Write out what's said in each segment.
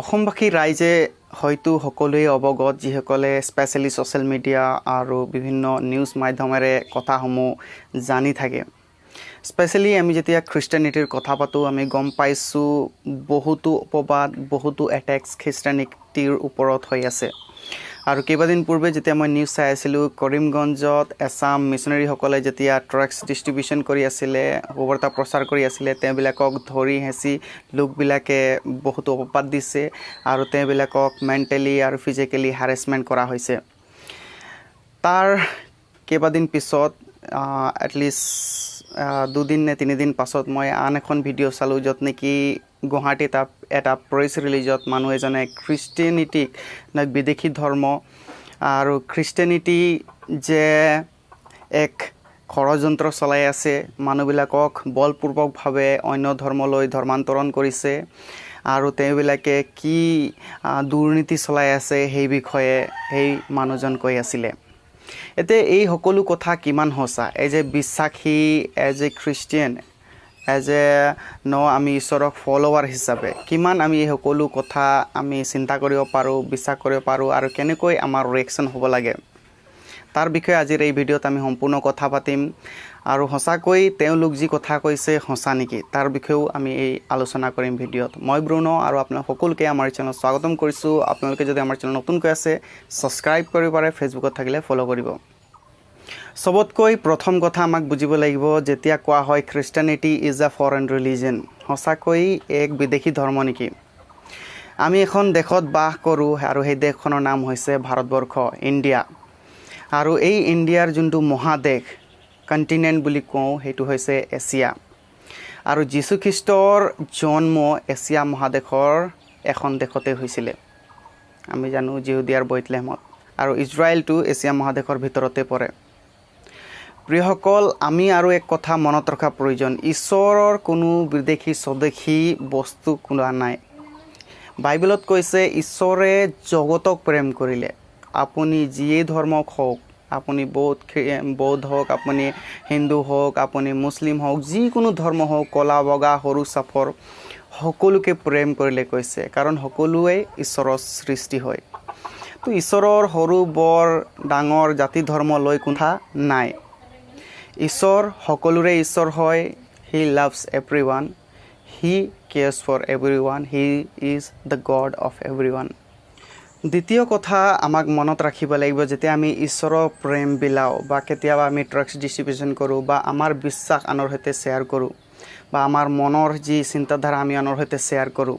অসমবাসী ৰাইজে হয়তো সকলোৱে অৱগত, যিসকলে স্পেচিয়েলি ছ'চিয়েল মিডিয়া আৰু বিভিন্ন নিউজ মাধ্যমেৰে কথাসমূহ জানি থাকে। স্পেচিয়েলি আমি যেতিয়া খ্ৰীষ্টানিটিৰ কথা পাতোঁ, আমি গম পাইছোঁ বহুতো অপবাদ, বহুতো এটেক্স খ্ৰীষ্টানিটিৰ ওপৰত হৈ আছে। আৰু কেইবাদিন পূৰ্বে যেতিয়া মই নিউজ চাই আছিলোঁ, কৰিমগঞ্জত এছাম মিছনেৰীসকলে যেতিয়া ট্ৰেক্টছ ডিষ্ট্ৰিবিউশ্যন কৰি আছিলে, শুভবাৰ্তা প্ৰচাৰ কৰি আছিলে, তেওঁবিলাকক ধৰি হেঁচি লোকবিলাকে বহুতো অপবাদ দিছে আৰু তেওঁবিলাকক মেণ্টেলি আৰু ফিজিকেলি হাৰেছমেণ্ট কৰা হৈছে। তাৰ কেইবাদিন পিছত, এটলিষ্ট 2 দিন নে 3 দিন পাছত, মই আন এখন ভিডিঅ' চালোঁ, য'ত নেকি গুৱাহাটীত এটা প্ৰেছ ৰিলিজত মানুহ এজনে খ্ৰীষ্টিয়ানিটিক বিদেশী ধৰ্ম আৰু খ্ৰীষ্টিয়ানিটি যে এক ষড়যন্ত্ৰ চলাই আছে, মানুহবিলাকক বলপূৰ্বকভাৱে অন্য ধৰ্মলৈ ধৰ্মান্তৰণ কৰিছে আৰু তেওঁবিলাকে কি দুৰ্নীতি চলাই আছে, সেই বিষয়ে সেই মানুহজন কৈ আছিলে। এতিয়া এই সকলো কথা কিমান সঁচা? এজ এ বিশ্বাসী, as a Christian, as a ন আমি ঈশ্বৰক ফ'ল'ৱাৰ হিচাপে কিমান আমি এই সকলো কথা আমি চিন্তা কৰিব পাৰোঁ, বিশ্বাস কৰিব পাৰোঁ আৰু কেনেকৈ আমাৰ ৰিয়েকশ্যন হ'ব লাগে, তাৰ বিষয়ে আজিৰ এই ভিডিঅ'ত আমি সম্পূৰ্ণ কথা পাতিম। আৰু সঁচাকৈ তেওঁলোক যি কথা কৈছে সঁচা নেকি, তাৰ বিষয়েও আমি এই আলোচনা কৰিম ভিডিঅ'ত। মই ব্ৰুণ আৰু আপোনালোক সকলোকে আমাৰ চেনেলত স্বাগতম কৰিছোঁ। আপোনালোকে যদি আমাৰ চেনেল নতুনকৈ আছে, ছাবস্ক্ৰাইব কৰিব পাৰে, ফেচবুকত থাকিলে ফ'ল' কৰিব। চবতকৈ প্ৰথম কথা আমাক বুজিব লাগিব, যেতিয়া কোৱা হয় "Christianity is a foreign religion", সঁচাকৈ এক বিদেশী ধৰ্ম নেকি? আমি এখন দেশত বাস কৰোঁ আৰু সেই দেশখনৰ নাম হৈছে ভাৰতবৰ্ষ, ইণ্ডিয়া। আৰু এই ইণ্ডিয়াৰ যোনটো মহাদেশ, কণ্টিনেণ্ট বুলি কওঁ, সেইটো হৈছে এছিয়া। আৰু যীশুখ্ৰীষ্টৰ জন্ম এছিয়া মহাদেশৰ এখন দেশতে হৈছিলে, আমি জানো জিহুদিয়াৰ বৈতলেহমত। আৰু ইজৰাইলটো এছিয়া মহাদেশৰ ভিতৰতে পৰে। প্ৰিয়সকল, আমি আৰু এক কথা মনত ৰখা প্ৰয়োজন। ঈশ্বৰৰ কোনো বিদেশী স্বদেশী বস্তু কোৱা নাই। বাইবেলত কৈছে, ঈশ্বৰে জগতক প্ৰেম কৰিলে। আপুনি যিয়েই ধৰ্মক হওক, আপুনি বৌদ্ধ হওক, আপুনি হিন্দু হওক, আপুনি মুছলিম হওক, যিকোনো ধৰ্ম হওক, ক'লা বগা, সৰু চাপৰ, সকলোকে প্ৰেম কৰিলে কৈছে। কাৰণ সকলোৱে ঈশ্বৰৰ সৃষ্টি হয়। তো ঈশ্বৰৰ সৰু বৰ, ডাঙৰ, জাতি ধৰ্ম লৈ কথা নাই। ঈশ্বৰ সকলোৰে ঈশ্বৰ হয়। He loves everyone, He cares for everyone, He is the God of everyone. দ্বিতীয় কথা আমাক মনত ৰাখিব লাগিব, যেতিয়া আমি ঈশ্বৰৰ প্ৰেম বিলাওঁ বা কেতিয়াবা আমি ট্ৰেক্টছ ডিষ্ট্ৰিবিউশ্যন কৰোঁ বা আমাৰ বিশ্বাস আনৰ সৈতে শ্বেয়াৰ কৰোঁ বা আমাৰ মনৰ যি চিন্তাধাৰা আমি আনৰ সৈতে শ্বেয়াৰ কৰোঁ,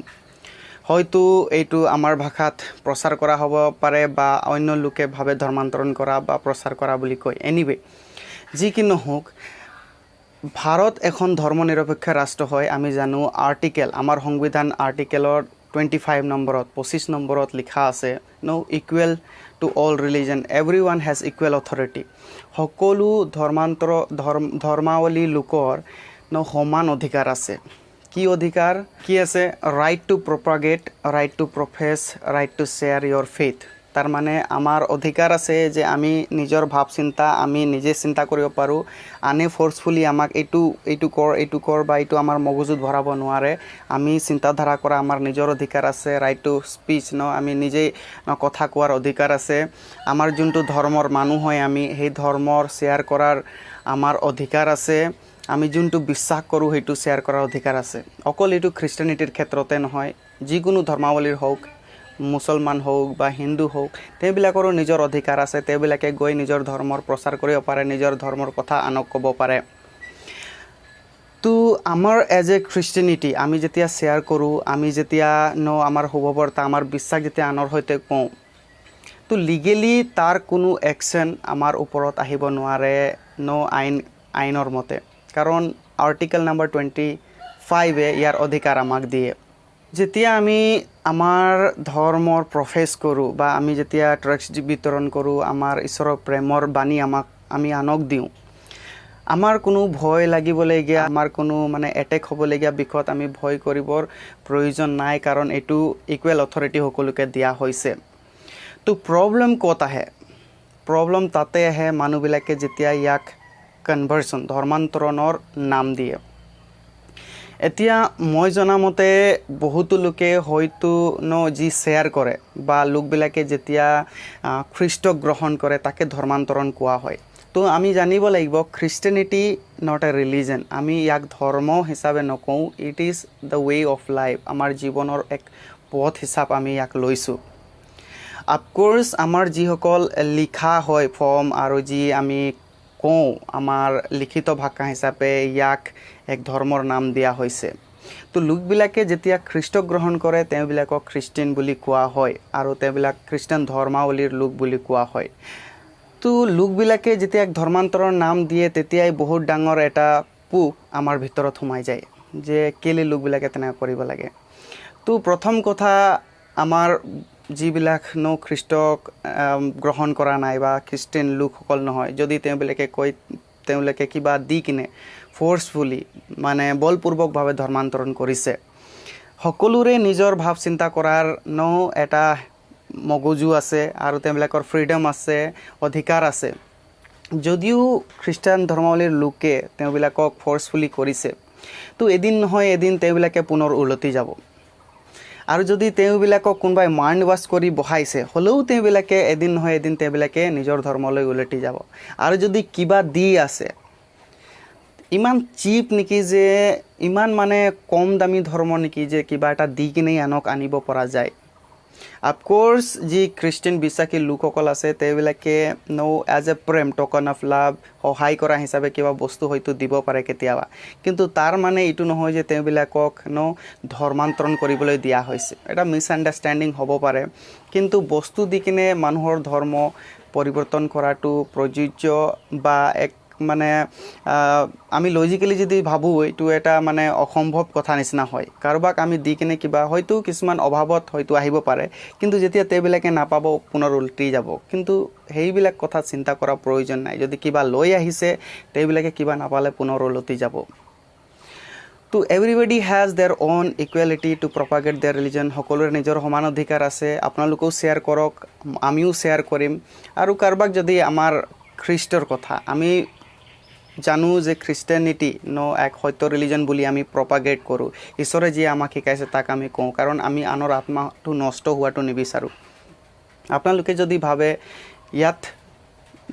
হয়তো এইটো আমাৰ ভাষাত প্ৰচাৰ কৰা হ'ব পাৰে বা অন্য লোকে ভাবে ধৰ্মান্তৰণ কৰা বা প্ৰচাৰ কৰা বুলি কয়। এনিৱে, যি কি নহওক, ভাৰত এখন ধৰ্ম নিৰপেক্ষ ৰাষ্ট্ৰ হয়, আমি জানো। আৰ্টিকেল, আমাৰ সংবিধান আৰ্টিকেলৰ 25 নম্বৰত, 25 নম্বৰত লিখা আছে ন, equal to all religion, everyone has equal authority. সকলো ধৰ্মান্তৰ ধৰ্মাৱলী লোকৰ ন সমান অধিকাৰ আছে। কি অধিকাৰ কি আছে? Right to propagate, right to profess, right to share your faith. তাৰমানে আমাৰ অধিকাৰ আছে যে আমি নিজৰ ভাৱ চিন্তা আমি নিজে চিন্তা কৰিব পাৰোঁ। আনে ফ'ৰ্চফুলি আমাক এইটো এইটো কৰ, এইটো কৰ বা এইটো আমাৰ মগজুত ভৰাব নোৱাৰে। আমি চিন্তাধাৰা কৰা আমাৰ নিজৰ অধিকাৰ আছে। ৰাইট টু স্পীচ ন, আমি নিজেই কথা কোৱাৰ অধিকাৰ আছে। আমাৰ যোনটো ধৰ্মৰ মানুহ হয় আমি, সেই ধৰ্মৰ শ্বেয়াৰ কৰাৰ আমাৰ অধিকাৰ আছে। আমি যোনটো বিশ্বাস কৰোঁ, সেইটো শ্বেয়াৰ কৰাৰ অধিকাৰ আছে। অকল এইটো খ্ৰীষ্টানিটিৰ ক্ষেত্ৰতে নহয়, যিকোনো ধৰ্মাৱলীৰ হওক, মুছলমান হওক বা হিন্দু হওক, তেওঁবিলাকৰো নিজৰ অধিকাৰ আছে। তেওঁবিলাকে গৈ নিজৰ ধৰ্মৰ প্ৰচাৰ কৰিব পাৰে, নিজৰ ধৰ্মৰ কথা আনক ক'ব পাৰে। তো আমাৰ এজ এ খ্ৰীষ্টিয়ানিটি আমি যেতিয়া শ্বেয়াৰ কৰোঁ, আমি যেতিয়া ন আমাৰ শুভবাৰ্তা, আমাৰ বিশ্বাস যেতিয়া আনৰ সৈতে কওঁ, তো লিগেলি তাৰ কোনো একশ্যন আমাৰ ওপৰত আহিব নোৱাৰে ন আইনৰ মতে। কাৰণ আৰ্টিকেল নাম্বাৰ 25-এ ইয়াৰ অধিকাৰ আমাক দিয়ে। যেতিয়া আমি আমাৰ ধৰ্মৰ প্ৰফেচ কৰোঁ বা আমি যেতিয়া ট্ৰেক্টছ বিতৰণ কৰোঁ, আমাৰ ঈশ্বৰৰ প্ৰেমৰ বাণী আমাক আমি আনক দিওঁ, আমাৰ কোনো ভয় লাগিবলগীয়া, আমাৰ কোনো মানে এটেক হ'বলগীয়া বিষয়ত আমি ভয় কৰিবৰ প্ৰয়োজন নাই। কাৰণ এইটো ইকুৱেল অথৰিটি সকলোকে দিয়া হৈছে। তো প্ৰব্লেম ক'ত আহে? প্ৰব্লেম তাতে আহে, মানুহবিলাকে যেতিয়া ইয়াক কনভাৰ্চন, ধৰ্মান্তৰণৰ নাম দিয়ে। এতিয়া মই জনামতে বহুতো লোকে হয়তো ন যি শ্বেয়াৰ কৰে বা লোকবিলাকে যেতিয়া খ্ৰীষ্টক গ্ৰহণ কৰে, তাকে ধৰ্মান্তৰণ কোৱা হয়। তো আমি জানিব লাগিব, খ্ৰীষ্টানিটি not a religion. আমি ইয়াক ধৰ্ম হিচাপে নকওঁ। It is the way of life. আমাৰ জীৱনৰ এক পথ হিচাপ আমি ইয়াক লৈছোঁ। অফক'ৰ্ছ, আমাৰ যিসকল লিখা হয় ফৰ্ম আৰু যি আমি কওঁ, আমাৰ লিখিত ভাষা হিচাপে ইয়াক এক ধৰ্মৰ নাম দিয়া হৈছে। তো লোকবিলাকে যেতিয়া খ্ৰীষ্টক গ্ৰহণ কৰে, তেওঁবিলাকক খ্ৰীষ্টিয়ান বুলি কোৱা হয় আৰু তেওঁবিলাক খ্ৰীষ্টান ধৰ্মাৱলীৰ লোক বুলি কোৱা হয়। তো লোকবিলাকে যেতিয়া এক ধৰ্মান্তৰৰ নাম দিয়ে, তেতিয়াই বহুত ডাঙৰ এটা পোক আমাৰ ভিতৰত সোমাই যায় যে কেলৈ লোকবিলাকে তেনেকুৱা কৰিব লাগে। তো প্ৰথম কথা, আমাৰ যিবিলাক ন খ্ৰীষ্টক গ্ৰহণ কৰা নাই বা খ্ৰীষ্টিয়ান লোকসকল নহয়, যদি তেওঁবিলাকে কয়, তেওঁলোকে কিবা দি কিনে ফ'ৰ্চফুলি, মানে বলপূৰ্বকভাৱে ধৰ্মান্তৰণ কৰিছে, সকলোৰে নিজৰ ভাৱ চিন্তা কৰাৰ ন এটা মগজু আছে আৰু তেওঁবিলাকৰ ফ্ৰীডম আছে, অধিকাৰ আছে। যদিও খ্ৰীষ্টান ধৰ্মাৱলীৰ লোকে তেওঁবিলাকক ফ'ৰ্চফুলি কৰিছে, তো এদিন নহয় এদিন তেওঁবিলাকে পুনৰ উলটি যাব। আৰু যদি তেওঁবিলাকক কোনোবাই মাইণ্ড ৱাছ কৰি বহাইছে, হ'লেও তেওঁবিলাকে এদিন নহয় এদিন তেওঁবিলাকে নিজৰ ধৰ্মলৈ উলটি যাব। আৰু যদি কিবা দি আছে, ইমান চিপ নেকি যে, ইমান মানে কম দামী ধৰ্ম নেকি যে কিবা এটা দি কিনেই আনক আনিব পৰা যায়? অফক'ৰ্ছ, যি খ্ৰীষ্টিয়ান বিশ্বাসী লোকসকল আছে, তেওঁবিলাকে ন এজ এ প্ৰেম, ট'কন অফ লাভ, সহায় কৰা হিচাপে কিবা বস্তু হয়তো দিব পাৰে কেতিয়াবা। কিন্তু তাৰ মানে এইটো নহয় যে তেওঁবিলাকক ন ধৰ্মান্তৰণ কৰিবলৈ দিয়া হৈছে। এটা মিছআণ্ডাৰষ্টেণ্ডিং হ'ব পাৰে। কিন্তু বস্তু দি কিনে মানুহৰ ধৰ্ম পৰিৱৰ্তন কৰাটো প্ৰযোজ্য বা এক মানে আমি লজিকেলি যদি ভাবোঁ, এইটো এটা মানে অসম্ভৱ কথা নিচিনা হয়। কাৰোবাক আমি দি কিনে কিবা হয়তো কিছুমান অভাৱত হয়তো আহিব পাৰে, কিন্তু যেতিয়া তেওঁবিলাকে নাপাব, পুনৰ উল্টি যাব। কিন্তু সেইবিলাক কথা চিন্তা কৰাৰ প্ৰয়োজন নাই। যদি কিবা লৈ আহিছে, তেওঁবিলাকে কিবা নাপালে পুনৰ উলটি যাব। তো everybody has their own equality to propagate their religion. সকলোৰে নিজৰ সমান অধিকাৰ আছে। আপোনালোকেও শ্বেয়াৰ কৰক, আমিও শ্বেয়াৰ কৰিম। আৰু কাৰোবাক যদি আমাৰ খ্ৰীষ্টৰ কথা, আমি জানো যে খ্ৰীষ্টানিটি ন এক সত্য ৰিলিজন বুলি আমি প্ৰপাগেট কৰোঁ। ঈশ্বৰে যিয়ে আমাক শিকাইছে, তাক আমি কওঁ, কাৰণ আমি আনৰ আত্মাটো নষ্ট হোৱাটো নিবিচাৰোঁ। আপোনালোকে যদি ভাবে ইয়াত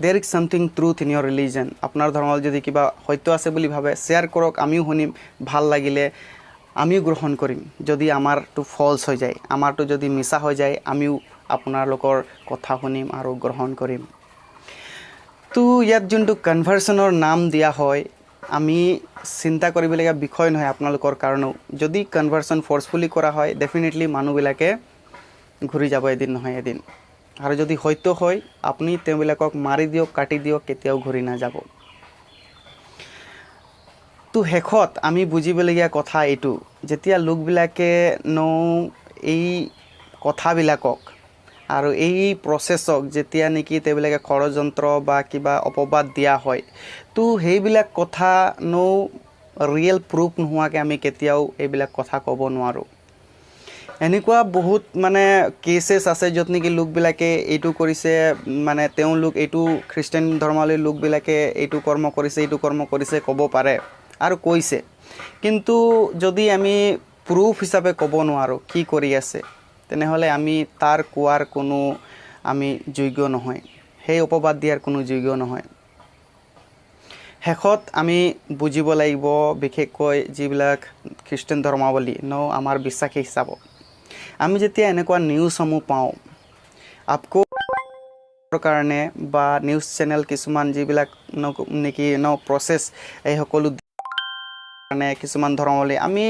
there is something truth in your religion, আপোনাৰ ধৰ্মত যদি কিবা সত্য আছে বুলি ভাবে, শ্বেয়াৰ কৰক। আমিও শুনিম, ভাল লাগিলে আমিও গ্ৰহণ কৰিম। যদি আমাৰটো ফল্ছ হৈ যায়, আমাৰটো যদি মিছা হৈ যায়, আমিও আপোনালোকৰ কথা শুনিম আৰু গ্ৰহণ কৰিম। তো ইয়াত যোনটো কনভাৰ্চনৰ নাম দিয়া হয়, আমি চিন্তা কৰিবলগীয়া বিষয় নহয় আপোনালোকৰ কাৰণেও। যদি কনভাৰ্চন ফ'ৰ্চফুলি কৰা হয়, ডেফিনেটলি মানুহবিলাকে ঘূৰি যাব এদিন নহয় এদিন। আৰু যদি সত্য হয়, আপুনি তেওঁবিলাকক মাৰি দিয়ক, কাটি দিয়ক, কেতিয়াও ঘূৰি নাযাব। তো শেষত আমি বুজিবলগীয়া কথা এইটো, যেতিয়া লোকবিলাকে ন এই কথাবিলাকক আৰু এই প্ৰচেছক যেতিয়া নেকি তেওঁবিলাকে ষড়যন্ত্ৰ বা কিবা অপবাদ দিয়া হয়, তো সেইবিলাক কথা ন ৰিয়েল প্ৰুফ নোহোৱাকৈ আমি কেতিয়াও এইবিলাক কথা ক'ব নোৱাৰোঁ। এনেকুৱা বহুত মানে কেচেছ আছে য'ত নেকি লোকবিলাকে এইটো কৰিছে, মানে তেওঁলোক এইটো খ্ৰীষ্টান ধৰ্মাৱলী লোকবিলাকে এইটো কৰ্ম কৰিছে, এইটো কৰ্ম কৰিছে ক'ব পাৰে আৰু কৈছে। কিন্তু যদি আমি প্ৰুফ হিচাপে ক'ব নোৱাৰোঁ কি কৰি আছে, তেনেহ'লে আমি তাৰ কোৱাৰ কোনো আমি যোগ্য নহয়, সেই অপবাদ দিয়াৰ কোনো যোগ্য নহয়। শেষত আমি বুজিব লাগিব, বিশেষকৈ যিবিলাক খ্ৰীষ্টান ধৰ্মাৱলী ন আমাৰ বিশ্বাসী হিচাপত, আমি যেতিয়া এনেকুৱা নিউজসমূহ পাওঁ, আপকো কাৰণে বা নিউজ চেনেল কিছুমান যিবিলাক নেকি ন প্ৰচেছ এই সকলো কাৰণে কিছুমান ধৰ্মাৱলী, আমি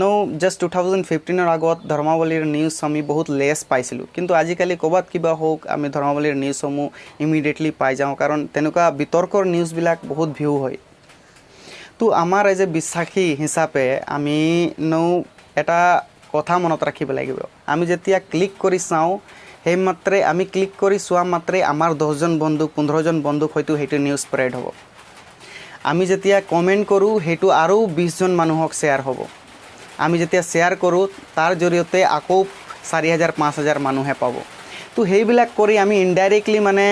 ন জাষ্ট 2015ৰ আগত ধৰ্মাৱলীৰ নিউজ আমি বহুত লেছ পাইছিলোঁ। কিন্তু আজিকালি ক'ৰবাত কিবা হওক, আমি ধৰ্মাৱলীৰ নিউজসমূহ ইমিডিয়েটলি পাই যাওঁ, কাৰণ তেনেকুৱা বিতৰ্কৰ নিউজবিলাক বহুত ভিউ হয়। তো আমাৰ এজ এ বিশ্বাসী হিচাপে আমি ন এটা কথা মনত ৰাখিব লাগিব। আমি যেতিয়া ক্লিক কৰি চাওঁ, সেই মাত্ৰে, আমি ক্লিক কৰি চোৱা মাত্ৰে আমাৰ 10জন বন্ধুক, 15জন বন্ধুক হয়তো সেইটো নিউজ স্প্ৰেড হ'ব। আমি যেতিয়া কমেণ্ট কৰোঁ, সেইটো আৰু 20জন মানুহক শ্বেয়াৰ হ'ব। আমি যেতিয়া শ্বেয়াৰ কৰোঁ, তাৰ জৰিয়তে আকৌ 4000, 5000 মানুহে পাব। তো সেইবিলাক কৰি আমি ইনডাইৰেক্টলি মানে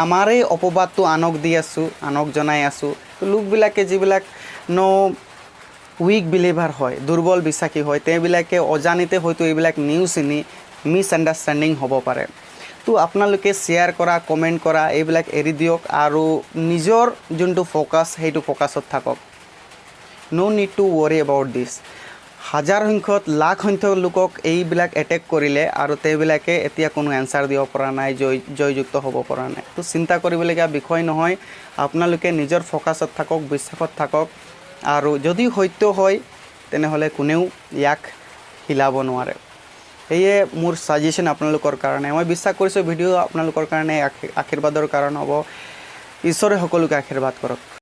আমাৰেই অপবাদটো আনক দি আছোঁ, আনক জনাই আছোঁ। তো লোকবিলাকে যিবিলাক ন উইক বিলিভাৰ হয়, দুৰ্বল বিশ্বাসী হয়, তেওঁবিলাকে অজানিতে হয়তো এইবিলাক নিউজ চিনি মিছ আণ্ডাৰষ্টেণ্ডিং হ'ব পাৰে। তো আপোনালোকে শ্বেয়াৰ কৰা, কমেণ্ট কৰা এইবিলাক এৰি দিয়ক আৰু নিজৰ যোনটো ফ'কাছ, সেইটো ফ'কাছত থাকক। No need to worry about this. হাজাৰ সংখ্যক, লাখ সংখ্যক লোকক এইবিলাক এটেক কৰিলে আৰু তেওঁবিলাকে এতিয়া কোনো এনচাৰ দিব পৰা নাই, জয়যুক্ত হ'ব পৰা নাই। তো চিন্তা কৰিবলগীয়া বিষয় নহয়। আপোনালোকে নিজৰ ফ'কাছত থাকক, বিশ্বাসত থাকক আৰু যদি সত্য হয়, তেনেহ'লে কোনেও ইয়াক হিলাব নোৱাৰে। সেয়ে মোৰ ছাজেশ্যন আপোনালোকৰ কাৰণে। মই বিশ্বাস কৰিছোঁ, ভিডিঅ' আপোনালোকৰ কাৰণে আশীৰ্বাদৰ কাৰণ হ'ব। ঈশ্বৰে সকলোকে আশীৰ্বাদ কৰক।